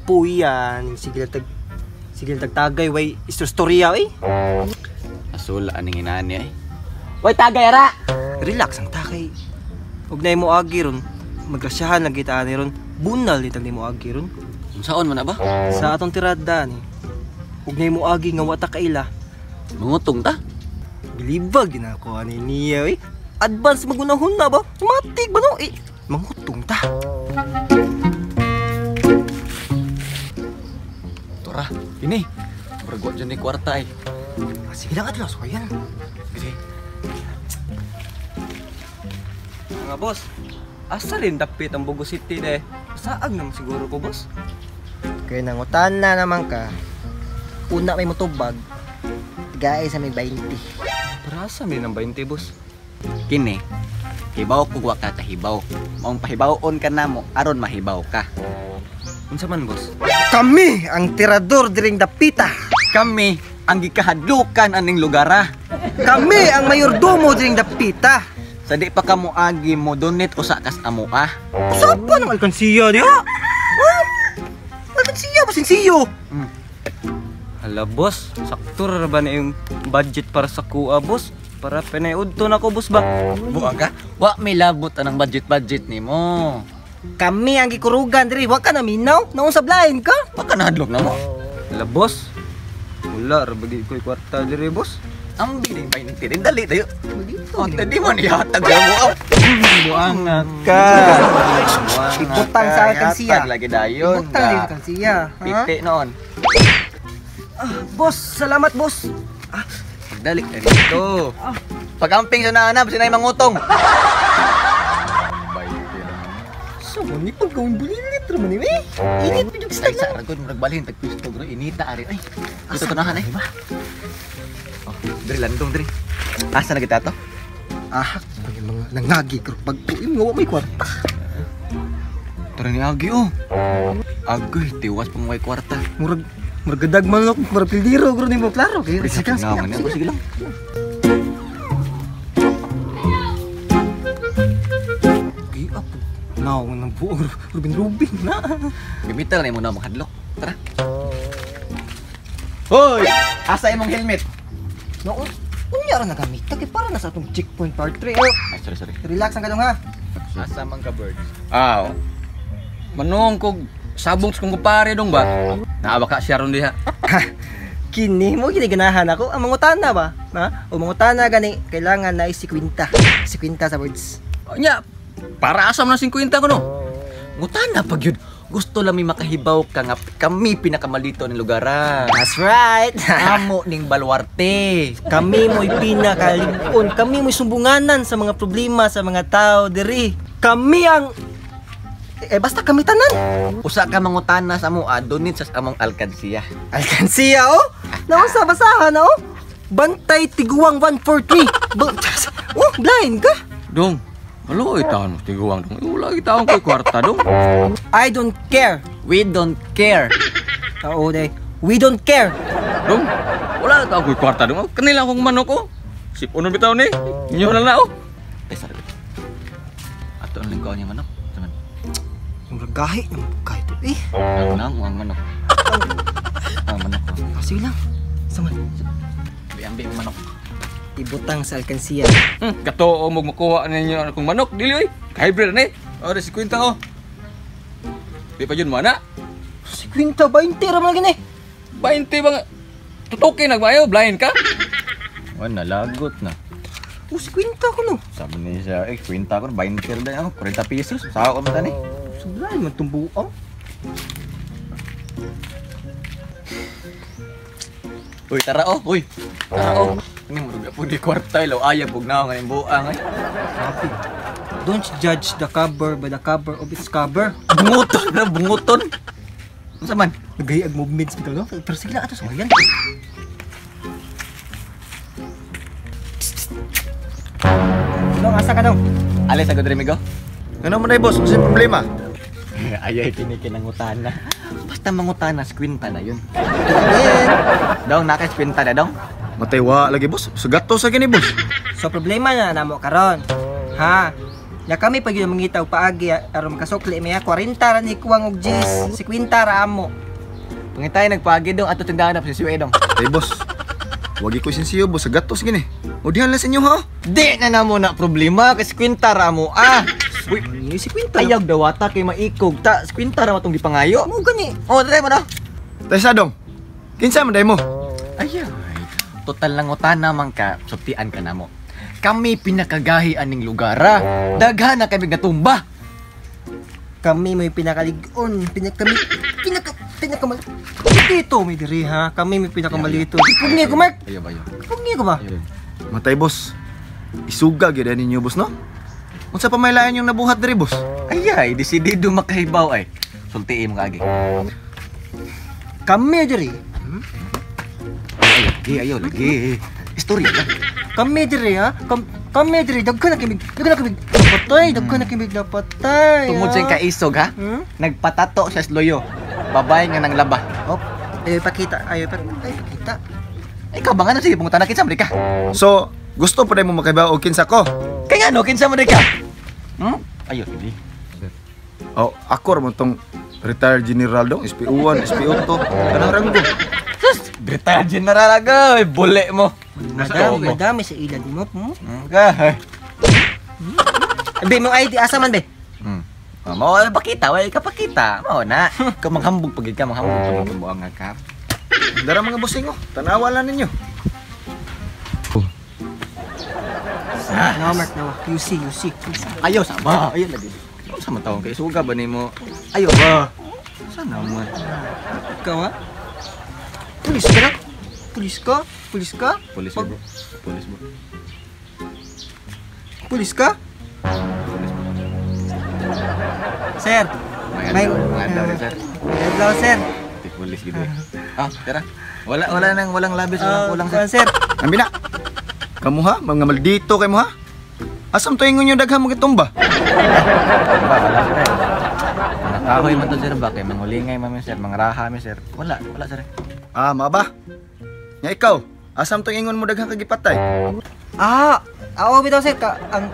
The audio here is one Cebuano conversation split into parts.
Kapuyan, sige tag sige tagtagay way istorya eh. Asula aning inani ay. Way tagay ara. Relax ang takay. Ug nay mo agi ron, magrasyahan lang kita ani ron. Bunal ni tag nimo agi ron. Unsaon man na ba? Sa atong tirada ni. Ug nay mo agi nga wa ta kaila. Mangutong ta. Bilibag ginako ani niya eh. Advance magunahon na ba? Matik ba no? Eh, mangutong ta. Tora, ini. Murag wa dyan ni kwarta ay. Ah, sige lang atlas, ayan. Sige. Mga boss, asa rin dapit ang Bogo City de? Saag naman siguro ko, boss. Kaya nangutan na naman ka. Una may mutubag. Tigaay sa may 20. Para asa may ng 20, boss? Kini. Hibaw ko wa ka kahibaw. Maong pahibawon ka namo aron mahibaw ka. Unsa man, boss? Kami ang tirador diring dapita. Kami ang gikahadlukan aning lugar ah. Kami ang mayordomo diring dapita. Sa di pa ka moagi mo donate usa kas amo ah. Saan pa ng alkansiya diha? Ha? Alkansiya ba sinsiyo? Hala, boss, sakto ra ba na yung budget para sa kuha, boss? Para pinayudto na ko, boss ba? Buang ka? Wa may labot anang budget-budget nimo. Kami ang gikurugan diri, wa ka na minaw. Naon sa blind ka? Wa ka nahadlok namo. Hala, boss. Wala ra bagi ko'y kwarta diri, boss. Ang biling 20 rin dali tayo. Oh, di mo nihatag sa mo. Buang Ka. Buang Ibutang sa alkansiya. Hatag lagi dayon. Ibutang din alkansiya. Ha? Piti noon. Boss, salamat boss. Pagdali ka dito. Pag-amping sa naanap, sinay mangutong. So, ni pag gawin bulilit ra man ni eh. Init pud yung Ay, style sa aragod, murag balhin, tagpisto, bro. Inita, ari. Ay, dito tunahan, ay. Oh, diri, landong, diri. Asa na kita to? Ah, may mga nangagi kro pag nga wa may kwarta. Tara ni Agi, oh. Agoy, tiwas pang may kwarta. Murag murag gadag man ako, murag pildiro gro nimo klaro kay. Sige lang, sige lang, Sige sige lang. lang. Giap. Naong nang buong Rubin Rubin na. Gamitan na mo na makadlok. Tara. Hoy! Asa imong helmet? Noon, unya ra nagamita kay para na sa atong checkpoint part 3. Oh, Ay, sorry, sorry. relax ang kadong ha. Asa man ka, birds? Aw. Manong kog sabong sa kong kumpare dong ba? Naawa ka siya ron diha. Kini mo giniganahan ako ang mangutana ba? Ha? O mangutana gani kailangan na 50. 50 sa words. Nya, para asa man ang 50 ko no. Ngutana pag yun. Gusto lang mi makahibaw ka nga kami pinakamalito ng lugar ah. That's right. Amo ning baluarte. Kami mo'y pinakalimpon. Kami mo'y sumbunganan sa mga problema sa mga tao diri. Kami ang eh basta kami tanan. Usa ka mangutana sa amoa, donate sa among alkansiya. Alkansiya oh. Naon sa basahan oh. Bantay Tiguang 143. Oh, blind ka? Dong, maluoy taon mo tiguang dong. Wala gitaon ko'y kwarta dong. I don't care. We don't care. Oo, day. We don't care. Dong, wala taon ko'y kwarta dong. Kanila akong manok oh. Sip uno bitaw ni. Inyo na na oh. Ay, sorry. Ato ang lingkaw niya manok. Saman. Murag gahi naman kahit eh. Ang nang ang manok. Ang manok. oh. Kasi lang. Saman. Ambi ang manok. Ibutang sa alkansiya. Kato mo makuha ninyo ang akong manok dili oy. Hybrid ni. Oh, si kwenta oh. Di pa yun mo ana. 50 20 ra man gini. 20 ba nga? Tutukin nagmayo, blind ka? Wa nalagot na. Oh, 50 ko no. Sabi niya siya, eh, kwenta ko, 20 na ako, 40 pesos. Sawa ko man tani. Sobra man tong buong. Uy, tara oh, uy. Tara oh. Ini mo po di kwarta ilaw ayaw pug naong ang buang ay. Happy. Don't judge the cover by the cover of its cover. Bunguton na bunguton. Unsa man? Nagayag movements bitaw no. Pero sige lang ato sa yan. Dong, asa ka dong? Alis agad Remigo. Ano man ay boss? Ano problema? Ayay kinikinangutana. Basta mangutana, kwenta na yun. Dong, naka kwenta na dong. Mataywa lagi boss. Sugato sa gini boss. So problema na namo karon. Ha? Ya kami pag yung mangita og paagi aron makasukli mi ha, 40 ra ni kuwang og G's, 50 ra amo. Pangitay nagpaagi dong ato tindahan na sa dong. Tay boss. Wagi ko sinsiyo boss sa gatos gini. O dihan lang sa inyo ha. Di na namo na problema kay 50 ra mo ah. Uy, Ni 50. ayaw dawata kay maikog ta 50 ra mo tong gipangayo. Mo gani. Oh, try mo na. Tay sa dong. Kinsa man day mo? Ayaw. Total lang utana man ka, sultian ka namo. Kami pinakagahi aning lugar ah. Daghan na kami natumba. Kami may pinakalig-on, pinaka kami pinaka pinakamal. Dito may diri ha. Kami may pinakamalito. Pugni ko Mark. Ayaw ba Pugni ko ba? Matay boss. Isuga gyud ninyo boss no? Unsa pa may lain yung nabuhat diri boss? Ayay, desidido makahibaw ay. Sultiin mo kaagi. Kami diri. Ayaw lagi, ayaw lagi. Istorya lang. Kami diri ha. Kami diri daghan na kami. Daghan na kami. Napatay, daghan na kami napatay. Tungod sa iyong kaisog ha. Hmm? Nagpatato siya sa loyo. Babae nga nang laba. Op, ayaw ipakita, ayaw ipakita. Ikaw ba nga no? Sige, pungutan na kinsa man di ka. So, gusto pa day mo makahibaw og kinsa ko? Kay nga no, kinsa man di ka. Hmm? Ayaw lagi. Oh, ako ra mo tong retired general dong, SPO1, SPO2, kanang ranggo. Sus, retired general aga, ay, bule mo. Madami, madami sa ilad mo. Hmm? Ka. Be, mong ID, asa man be? Hmm. Oh, mao pakita, way ka pakita. Mao na. Ka manghambog pagid ka, manghambog pagid ka buang ka. Dara mga bossing oh, tanawa lang ninyo. No, Mark, no. You see, you see. You see. Ayaw sama, ayaw lagi. Unsa man tawon kay suga ba nimo? Ayaw ba? Sana man. Ikaw ha? Pulis ka na? Pulis ka? Pulis ka? Pulis bro. Pulis bro. Pulis ka? Pulis bro. Sir. May mga adlaw rin, sir. May adlaw, sir. Ti pulis gid eh. Ah, tara. Wala wala nang walang labis, walang kulang sir. Kuwan, sir. Ambi na. Kamu ha, mga maldito kay mo ha. Asam to ingon yung daghan mo gitumba? Ba, wala sir. eh. Mga kahoy man to sir ba kay mangulingay man mi sir, mga raha mi sir. Wala, wala sir. Ah, maba. Nya ikaw, asam to ingon mo daghan kagipatay? Ah, ako bitaw sir ka ang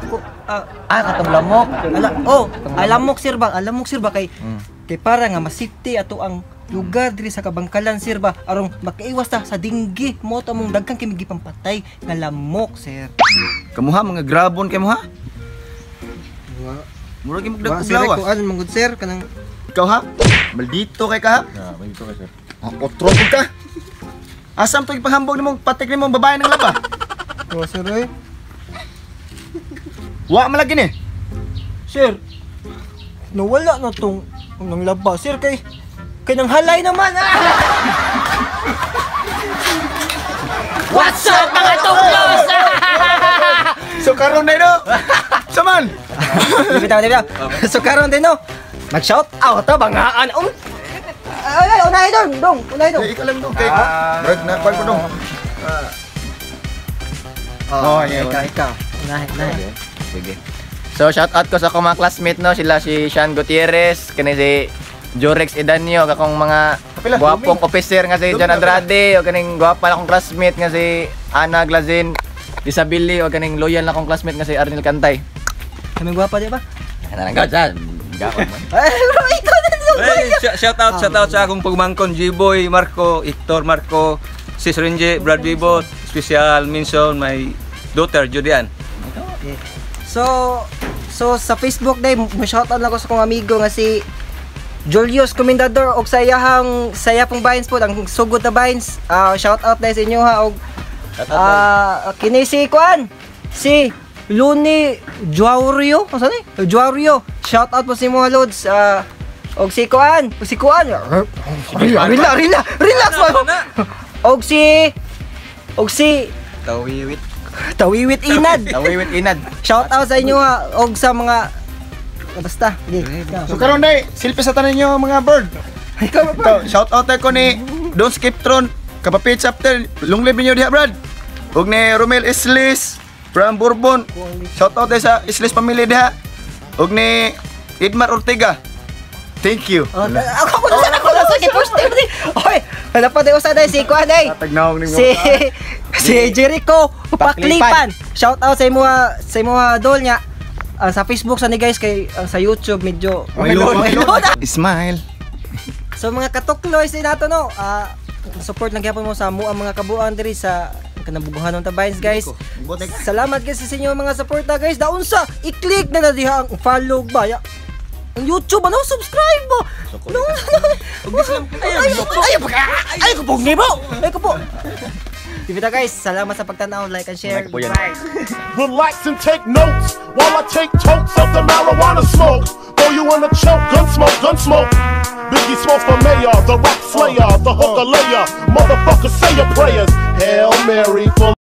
ko, ah, Ah, katong lamok. ala, oh, alamok sir ba? Alamok sir ba kay Mm. kay para nga masifty ato ang lugar diri sa Kabangkalan sir ba aron makaiwas ta sa dinggi mo to among daghan kay gipampatay nga lamok sir. Kamu ha, mga grabon kay mo ha. Wa Murag wa imong sir dagkog ko ano man gud sir kanang Ikaw ha, maldito kay ka ha. Ah, maldito kay sir. Ah, otro pud ka. Asam to ipanghambog nimong patik nimong babae ng laba? Wa sir oy. Wa man lagi ni. Sir, nawala na tong nang laba sir kay kay nang halay naman ah! What's up mga tunglos? So karon na no. Saman. Bitaw, bitaw. So karon din no. Mag-shout out ta bangaan. Ay, ay, unahin dong, dong, unahin dong. Eh, ikaw lang dong kay. Murag na kwan ko dong. Oh, Oh, yeah, ikaw, ikaw. Unahin, unahin. Sige. So shout out ko sa akong mga classmate no, sila si Sean Gutierrez, kani si Jorex Edanio, akong mga Kapila, gwapong Lumi. officer nga si Lumi, John kapila. Andrade, o kaning gwapa na akong classmate nga si Ana Glazin Isabili, o kaning loyal na akong classmate nga si Arnel Cantay. Kami gwapa di ba? Ano lang god saan? Gaon man. Ay, bro, ikaw na dong. Hey, shout out sa akong pagmangkon G-Boy, Marco, Hector Marco, Sis Renje, Brad Vivo, special mention my daughter Julian. Okay. So sa Facebook day, mo shout out lang ko sa akong amigo nga si Julius Comendador og sa iyahang sa iya pong vines po ang sugod na vines. Ah, shout out day sa inyo ha og kini si kuan si Luni Juaurio, ano ni? Juaurio. Shout out po sa imo lods. Og si kuan, og si kuan. Relax, relax, relax mo. Og si Tawiwit. Tawiwit Inad. Tawiwit inad. Shout out sa inyo ha og sa mga basta. Sige. So karon day, silpi sa tanan ninyo mga bird. Ikaw ba? Ito, shout out ko ni Don't Skip Tron, Kapapit Chapter, long live ninyo diha Brad. Ug ni Romel Islis from Bourbon. Shout out day sa Islis family diha. Ug ni Edmar Ortega. Thank you. Oh, ako na sana ko na sa first time ni. Oy, wala pa day usa day si kuan day. Tagnawong nimo. Si si Jericho Paklipan. Shout out sa imo dol niya. Sa Facebook sa ni guys, kay ang sa YouTube medyo May load, may load. Smile. So mga katukloy sa nato no, support lang gyapon mo sa amo ang mga kabuang diri sa kanabubuhan ng Tabayns, guys. Salamat guys sa inyo mga suporta, guys. Daon sa i-click na na diha ang follow ba ya. Ang YouTube ano, subscribe mo. No. Ay ay ay ay ko po mo. Ay ko po. Dibita guys, salamat sa pagtanaw, like and share. Bye. Relax and take notes while I take totes of the marijuana smoke. Throw you in a choke, gun smoke, gun smoke. Biggie Smalls for mayor, the rap slayer, the hooker layer. Motherfucker, say your prayers. Hail Mary, full